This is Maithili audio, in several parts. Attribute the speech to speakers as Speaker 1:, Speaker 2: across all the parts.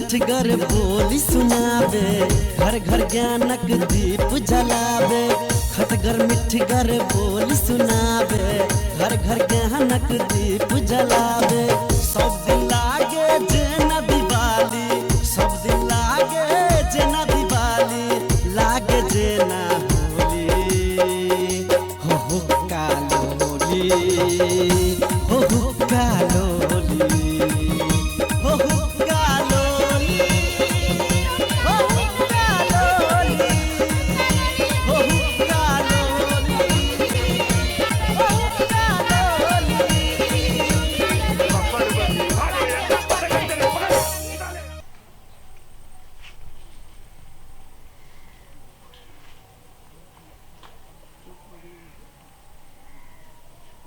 Speaker 1: मिठगर बोली सुनाबे, घर घर ज्ञानक दीप जलाबे। खटगर मिठगर बोली सुनाबे, घर घर ज्ञानक दीप जलाबे। सब दिन लागे जेना दिवाली, सब दिन लागे जेना दिवाली, लागे जेना होली। हो हो कालोली, हो हो कालोली, हो हो कालोली, हो हो कालोली, हो हो कालोली, हो हो कालोली।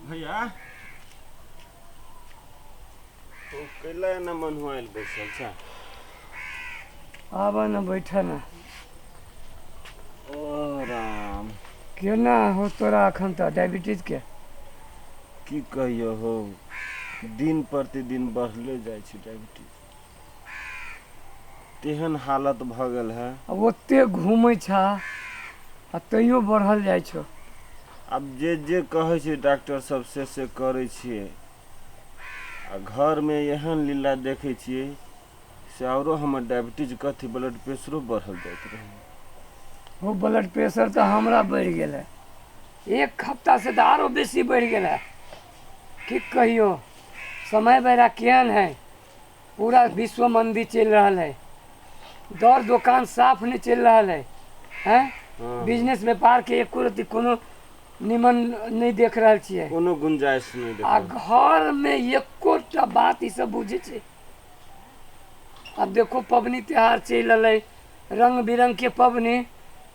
Speaker 2: भैया तो कैला एना मन हुआइल बैसल छ?
Speaker 3: आब न, बैठ न।
Speaker 2: ओ राम।
Speaker 3: केना हो तोरा अखन तऽ डायबिटीज के?
Speaker 2: की कहियो हो, दिन प्रतिदिन बढ़ले जाइ छै डायबिटीज, तेहन हालत भऽ गेल है।
Speaker 3: आ ओते घूमै छा आ तैयो बढ़ल जाइ छौ।
Speaker 2: आब जे जे कहै छै डॉक्टर सब से से करै छियै, आ घरमे एहन लीला देखै छियै से औरो हमर डायबिटीज कथी ब्लड प्रेशरो बढ़ल जाइत रहै।
Speaker 3: हो, ब्लड प्रेशर तऽ हमरा बढ़ि गेल है, एक हफ्ता से तऽ आरो बेसी बढ़ि गेल है। की कहियो, समय बेरा केहन है, पूरा विश्व मंदी चलि रहल है, दर दोकान साफ नहि चलि रहल है, हैं? बिजनेस व्यापार के एको रत्ती कोनो निमन नहि देख रहल छियै।
Speaker 2: कोनो गुंजाइश नहि
Speaker 3: आ
Speaker 2: देखै।
Speaker 3: घर मे एकोटा बात ई सब बुझै छै? आब देखो, पबनी त्योहार चलि एलै, रंग बिरंग के पबनी।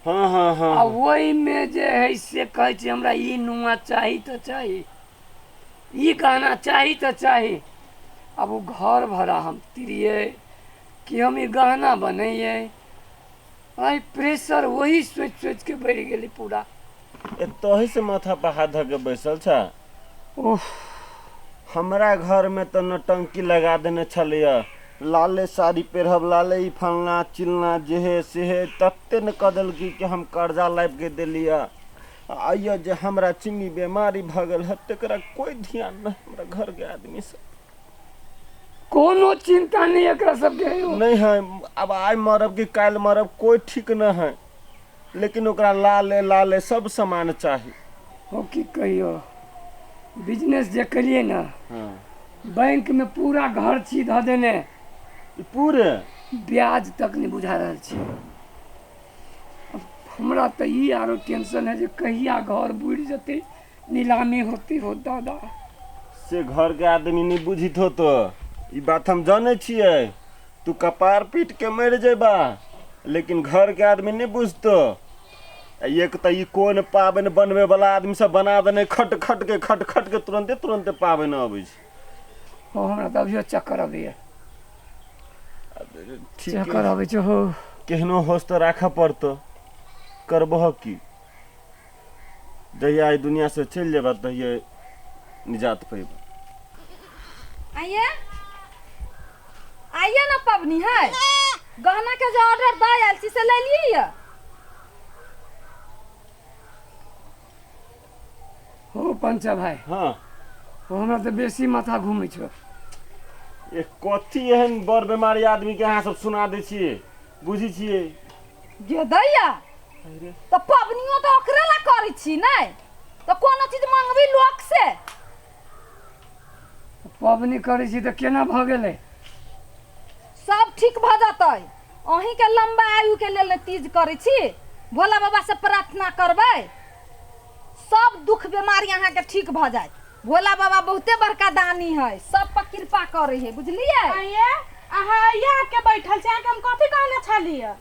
Speaker 2: हँ हँ हँ
Speaker 3: आ ओहिमे जे है से कहै छै हमरा ई नुआ चाही तऽ चाही, ई गहना चाही तऽ चाही। आब ओ घर भरा हम तिरियै कि हम ई गहना बनैयै? आइ प्रेशर वही सोचि सोचि के बढ़ि गेलै पूरा।
Speaker 2: एतहि से माथा पर हाथ धऽ के बैसल छ?
Speaker 3: ओह।
Speaker 2: हमरा घरमे तऽ नौटंकी लगा देने छलैया, लाले साड़ी पेरहब, लाले ई फलना चिलना जेहे सेहे, तते ने कऽ देलकी कि हम कर्जा लाबि के देलियै। आइयो जे हमरा चीनी बेमारी भऽ गेल है तकरा कोइ ध्यान नहि हमरा घरके आदमी सब।
Speaker 3: कोनो चिंता नहि एकरा सबके है।
Speaker 2: नहि है। आब आइ मरब कि काल्हि मरब कोइ ठीक नहि है, लेकिन ओकरा लाले लाले सब सामान चाही।
Speaker 3: हो, की कहियो, बिजनेस जे करिए ने, बैंक में पूरा घर छी धऽ देने।
Speaker 2: ई पूरे
Speaker 3: ब्याज तक नहि बुझा रहल छी। अब हमरा तऽ ई आरो टेंशन है जे कहिया घर बुड़ि जेतै, नीलामी होती हो दादा।
Speaker 2: से घरके आदमी नहि बुझित होतो, ई बात हम जानै छियै। तू कपार पीट के मरि जेबा, लेकिन घरके आदमी नहि बुझतो। आ एक तऽ ई कोन पाबनि बनबै वाला आदमी सब बना देने, खट खट के खट खट के तुरन्ते तुरन्ते पाबनि अबै छै।
Speaker 3: हो, हमरा तऽ अभियो चक्कर अबैया।
Speaker 2: ठीक।
Speaker 3: चक्कर अबै छै हो।
Speaker 2: केहनो होश तऽ राखऽ पड़तौ, करबह की? जहिया एहि दुनिया से चलि जेबा तहिया निजात पेबा।
Speaker 4: आइए आइए ना, पबनी है, गहना के जो ऑर्डर दऽ आयल छी से ले लिए।
Speaker 3: हो पंचा भाई।
Speaker 2: हँ।
Speaker 3: हो, हमरा तऽ बेसी माथा घूमै छौ।
Speaker 2: एक कथी एहन बड़ बीमारी आदमी के अहाँ सब सुना दै छियै, बुझै छियै?
Speaker 4: गे दैया, तऽ पबनियो तऽ ओकरे ला करै छी नै? तऽ कोनो चीज मंगबी लोक से?
Speaker 3: पबनी करै छी तऽ केना भऽ गेलै?
Speaker 4: सब ठीक भऽ जेतै। अहीँके लम्बा आयुके लेल ने तीज करै छी। भोला बाबा से प्रार्थना करबै, सब दुख बीमारी अहाँके ठीक भऽ जायत। भोला बाबा बहुते बड़का दानी है, सब पर कृपा करै है, बुझलियै?
Speaker 5: आइए, अहाँ आइए आके बैठल छी। अहाँके हम कथी कहने छलियै?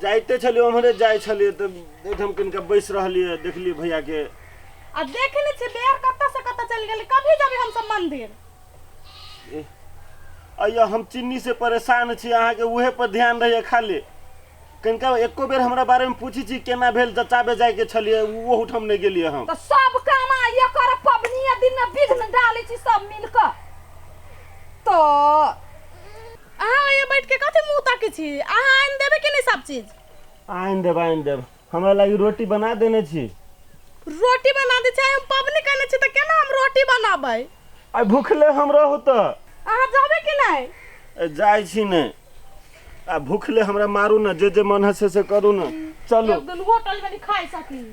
Speaker 2: जाइते छलियै, ओम्हरे जाइ छलियै तऽ एहिठाम कनिका बैस रहलियै, देखलियै भैयाके।
Speaker 5: आ देखे नहि छियै बेर कतऽ से कतऽ चलि गेलै। कभी जेबै हमसब मंदिर?
Speaker 2: अइया, हम चीनी से परेशान छी, अहाँके उहे पर ध्यान रहैए खाली। कनिका एको बेर हमरा बारेमे पूछै छी केना भेल? जचाबे जाइके छलियै, ओहूठाम नहि गेलियै हम।
Speaker 4: तऽ सब काम आइए कर, पबनिए दिन में विघ्न डालै छी सब मिल कऽ तऽ।
Speaker 5: अहाँ ये बैठ के कथी मुंह ताकै छी? अहाँ आनि देबै कि नहि सब चीज?
Speaker 2: आनि देब, आनि देब। हमरा लागी रोटी बना देने छी।
Speaker 5: रोटी बना दै छै? हम पबनी केने छी तऽ केना हम रोटी बनाबै?
Speaker 2: आइ भूखले हम रहू तऽ।
Speaker 5: अहाँ जाबै कि नहि?
Speaker 2: जाइ छी ने, आ भूखले हमरा मारू ने, जे जे मन है से से करू ने। चलू।
Speaker 5: एक दिन होटल में नहीं खाई सकी।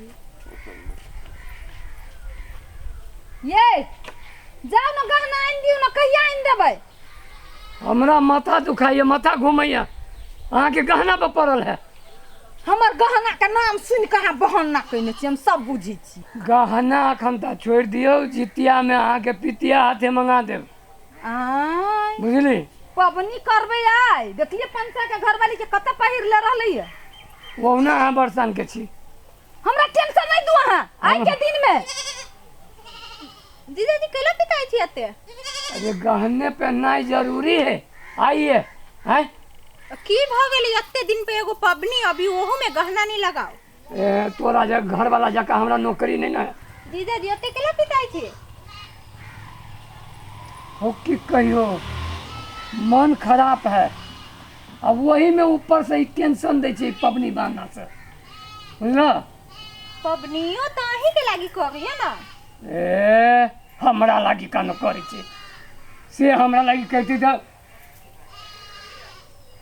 Speaker 4: ये जाउ ने गहना आनि दियौ ने, कहिया आनि देबै?
Speaker 3: हमरा माथा दुखाइए, माथा घुमैया, अहाँके गहना पर पड़ल है।
Speaker 4: हमर गहना के नाम सुनि कऽ अहाँ बहाना कयने छी, हम सब बुझै छी।
Speaker 3: गहना एखन तऽ छोड़ि दियौ, जितियामे अहाँके पितिया हाथे मंगा देब।
Speaker 4: आँय,
Speaker 3: बुझली?
Speaker 4: पबनी करबै आइ, देखलियै पंचा के घरवाली के कतऽ पहिर ले रहलै ये।
Speaker 3: ओहुना अहाँ बरसान के छी।
Speaker 4: हमरा टेंशन नहीं दू अहाँ आइ के दिन में।
Speaker 5: जीजाजी कैला पिताई छी एते?
Speaker 3: अरे गहने पहननाइ जरूरी है, आइए हैं।
Speaker 5: की भ गेलै एते दिन पे एगो पबनी अभी ओहू में गहना नहीं लगाओ?
Speaker 3: ए, तोरा जे घर वाला जकाँ हमरा नौकरी नहीं ना है।
Speaker 5: जीजाजी एते कैला पिताई छी?
Speaker 3: हो की कहियो, मन खराब है, अब वही में ऊपर से ही टेंशन दै छै पबनी बान्हला से, बुझल?
Speaker 5: पबनियो तऽ अहीं के लागी करिए ना।
Speaker 3: ए, हमरा लागी कानो करै छै से? हमरा लागी कहती तऽ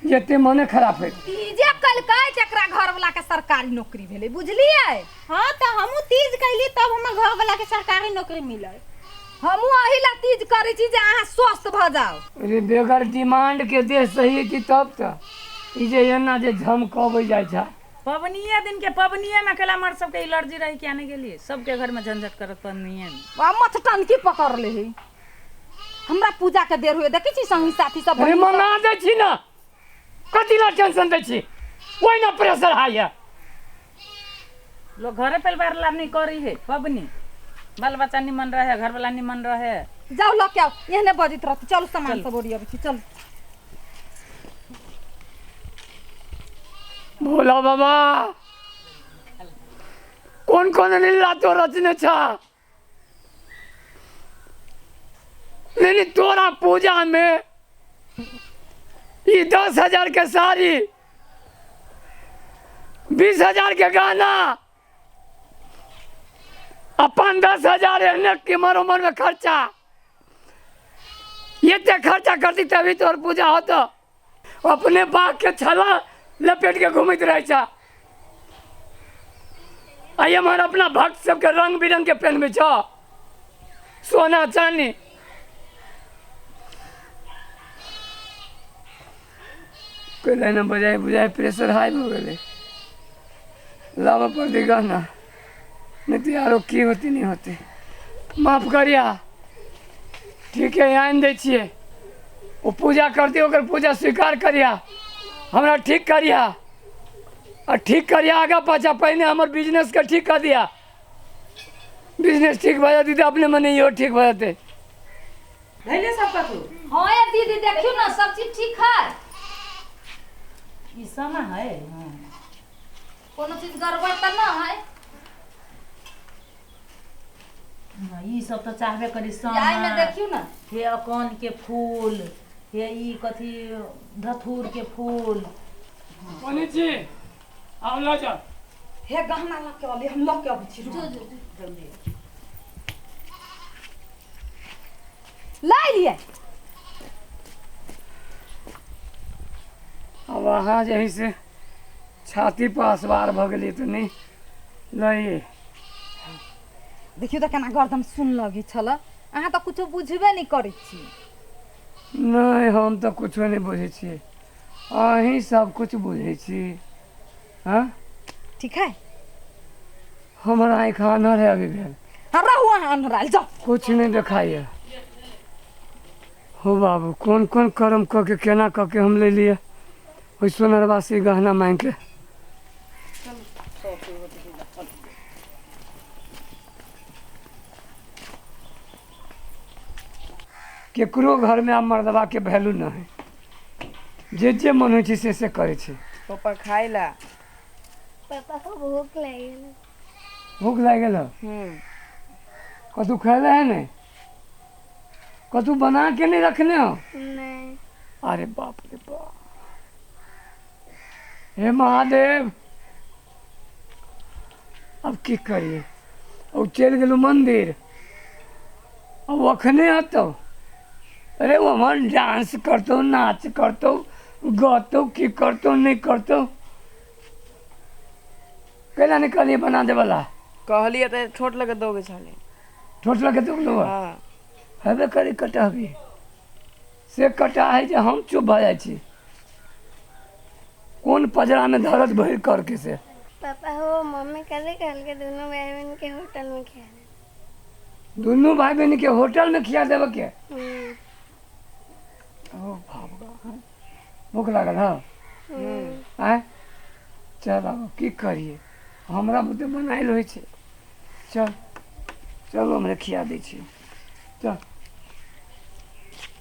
Speaker 3: जते मने खराब है।
Speaker 4: तीजे कलकै जकरा घरवाला के सरकारी नौकरी भेलै, बुझलियै?
Speaker 5: हाँ तऽ हमहूँ तीज कैली तब हमर घरवाला के सरकारी नौकरी मिलल।
Speaker 4: हमहूँ एहि ला तीज करै छी जे अहाँ स्वस्थ भऽ जाउ।
Speaker 3: अरे बेगर डिमांड के देह सही की तब तऽ ई जे एना जे झमकबै जाइ छै।
Speaker 6: पबनिए दिन के पबनिए में अकेला मर्द सबके एलर्जी रही क्या नहीं गेलिए, सबके घर में झंझट करत पबनिए में।
Speaker 4: आ मथटनकी पकड़ ले है। हमरा पूजा के देर हुए, देखै छी संगी साथी सब।
Speaker 3: अरे मंगा दै छी ना, कथी ला टेंशन दै छी? ओहि ना प्रेशर हाई है।
Speaker 6: लोग घरे परिवार ला नहीं करी है पबनी, बाल बच्चा निमन रहे, घर वाला निमन रहे।
Speaker 4: जाउ लऽ के आउ, एहने बजैत रहत। चलू सामान सब ओरियाबै छी, चलू।
Speaker 3: भोला बाबा कोन कोन लीला तो रचने छा? नहीं नहीं, तोरा पूजा में ये 10,000 के साड़ी, 20,000 के गाना, अपन 10,000 एहने किमर उमर में खर्चा, ये ते खर्चा करती तभी तोर पूजा होतो। अपने बाघ के छाला लपेट के घूमैत रहै छा, आ एम्हर अपना भक्त सबके रंग बिरंग के पहनबै छौ, सोना चानी। कैला ने बजाय बुझाय प्रेशर हाई भऽ गेलै, लाबऽ पड़तै गहना, नहीं तो आरो की होती नहीं होती। माफ करिया, ठीक है आनि दै छियै, ओ पूजा करती ओकर पूजा स्वीकार करिया, हमरा ठीक करिया, आ ठीक करिया आगा पाछा पहिने हमर बिजनेस के ठीक कऽ दिया। बिजनेस ठीक भऽ जेतै तऽ अपने मने इहो ठीक भऽ जेतै।
Speaker 6: धैले सब कथू?
Speaker 4: हाँ ये दीदी देखियो ना सब चीज ठीक है।
Speaker 6: ई समा है। हाँ।
Speaker 4: कोनो चीज गड़बड़ तऽ ना है।
Speaker 6: हाँ, ई सब तऽ चाहबे करी समा।
Speaker 4: जाय में देखियो ना।
Speaker 6: हे अकन के फूल, हे ई कथी धथूर के फूल।
Speaker 3: कोनी छी आउ लऽ जाउ।
Speaker 4: हे गहना लऽ के अली, हम लऽ के अबै छी।
Speaker 5: जो जो
Speaker 6: जल्दी
Speaker 4: ला लिए।
Speaker 3: अब अहाँ जे है से छाती पर असवार भऽ गेलियै तऽ नहि लइए।
Speaker 4: देखियो तऽ केना गर्दन सुन लगै छल। अहाँ तऽ कुछो बुझबे नहि करै छी।
Speaker 3: नहि, हम तऽ कुछो नहि बुझै छियै, अहीं सब कुछ बुझै छी। हाँ
Speaker 4: ठीक है।
Speaker 3: हमर आँखि आन्हर है अभी भेल।
Speaker 4: हाँ रहू अहाँ अन्हरायल, जाउ।
Speaker 3: कुछ नहीं देखाइए। हो बाबू, कोन कोन कर्म कऽ के केना कऽ के हम ले लिए ओहि सोनरवा से गहना मांगि के। केकरो घर में आब मर्दबा के वैल्यू न है, जे जे मन होइ छै से से करै छै।
Speaker 7: पापा खाइ ला।
Speaker 8: पापा को भूख लगी गेल।
Speaker 3: भूख लागि गेल? कतू खैले है नहीं? कतू बना के नहीं रखने हो?
Speaker 8: नहीं।
Speaker 3: अरे बाप रे बाप, हे महादेव, अब की करिए? ओ चलि गेलहुँ मन्दिर, अब अखने अतौ। अरे ओ हमर डांस करतौ, नाच करतौ, गतौ, की करतौ नहि करतौ। कैला नहि कहलियै बना देबला?
Speaker 7: कहलियै तऽ ठोट लऽ कऽ दौगै छलै।
Speaker 3: ठोट लऽ कऽ दौगलौ?
Speaker 7: हँ।
Speaker 3: हेबे करी कटहबी से कटा है जे हम चुप भऽ जाइ छी। कोन पजरामे धरत भरि करके से।
Speaker 8: पापा हो, मम्मी कथी कहलकै? दुनू भाई बहन के होटल में खिया दे।
Speaker 3: दुनू भाई बहन के होटल में खिया देबे के?
Speaker 8: हम्म।
Speaker 3: ओ बाप, भूख लागल? हँ। आँय, चल आब की करियै, हमरा बुते बनायल होइ छै। चल चल, हमरे खिया दै छी, चल।